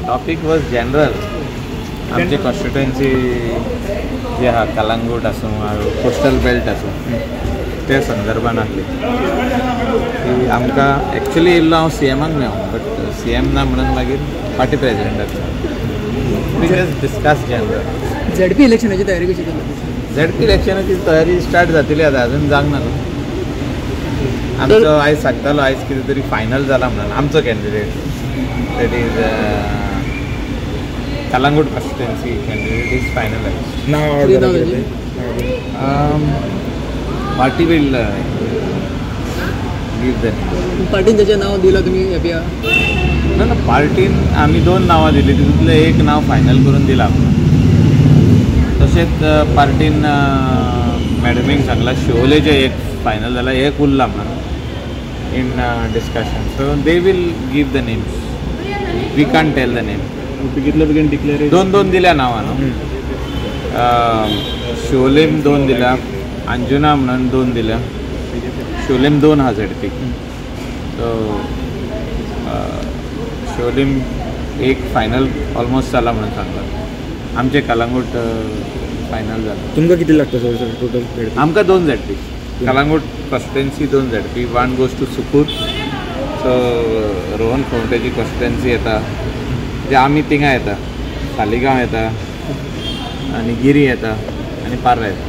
Topic was general. आमचे constituency जे आहा, कलंगूट आसूं, कोस्टल बेल्ट आसूं, त्या संदर्भान आहली की आमकां एक्चुली येयल्लो हांव सी एमाक मेळोंक, बट सी एम ना म्हणून मागीर पार्टी प्रेजिडेंटाक we just discuss general. ZP इलेक्शनाची तयारी कशी चल्ल्या? झेड पी इलेक्शनाची तयारी स्टार्ट जातली आतां, अजून जावंक ना न्हू. आमचो आयज सांगतालो, आयज कितें तरी फायनल जाला म्हणून आमचो candidate, that is Calangute constituency candidate is finalise. नाव कितें नाव ताजें? Party will give the पार्टीन ताचें नाव दिलां तुमी हॅपी आहा? ना ना, पार्टीन आमी दोन नांवां दिली, तितूंतलें एक नांव फायनल करून दिलां. तशेंच पार्टीन मॅडमीक सांगलां शिवोलेचें एक फायनल जालां, एक उरलां म्हणून in discussion. So they will give the names, we can't tell the name. कितले बेगीन डिक्लेअर? दोन दोन दिल्या नांवां न्हू, शिवोलेम दोन दिल्या, अंजुना म्हणून दोन दिल्या. शिवोलेम दोन आहा झेडपी, सो शिवोलेम एक फायनल ऑलमोस्ट जाला म्हणून सांगला. आमचे कलंगूट फायनल जाला. तुमकां कितें लागता सर सर टोटल? आमकां दोन झेडपी, कलंगूट कॉन्स्टिट्युएन्सी दोन ZP, one goes to Sukur, so Rohan खंवटेची constituency येता, जे आमी थिंगा येता, सालिगांव येता आनी गिरी येता आनी पार्रा येता.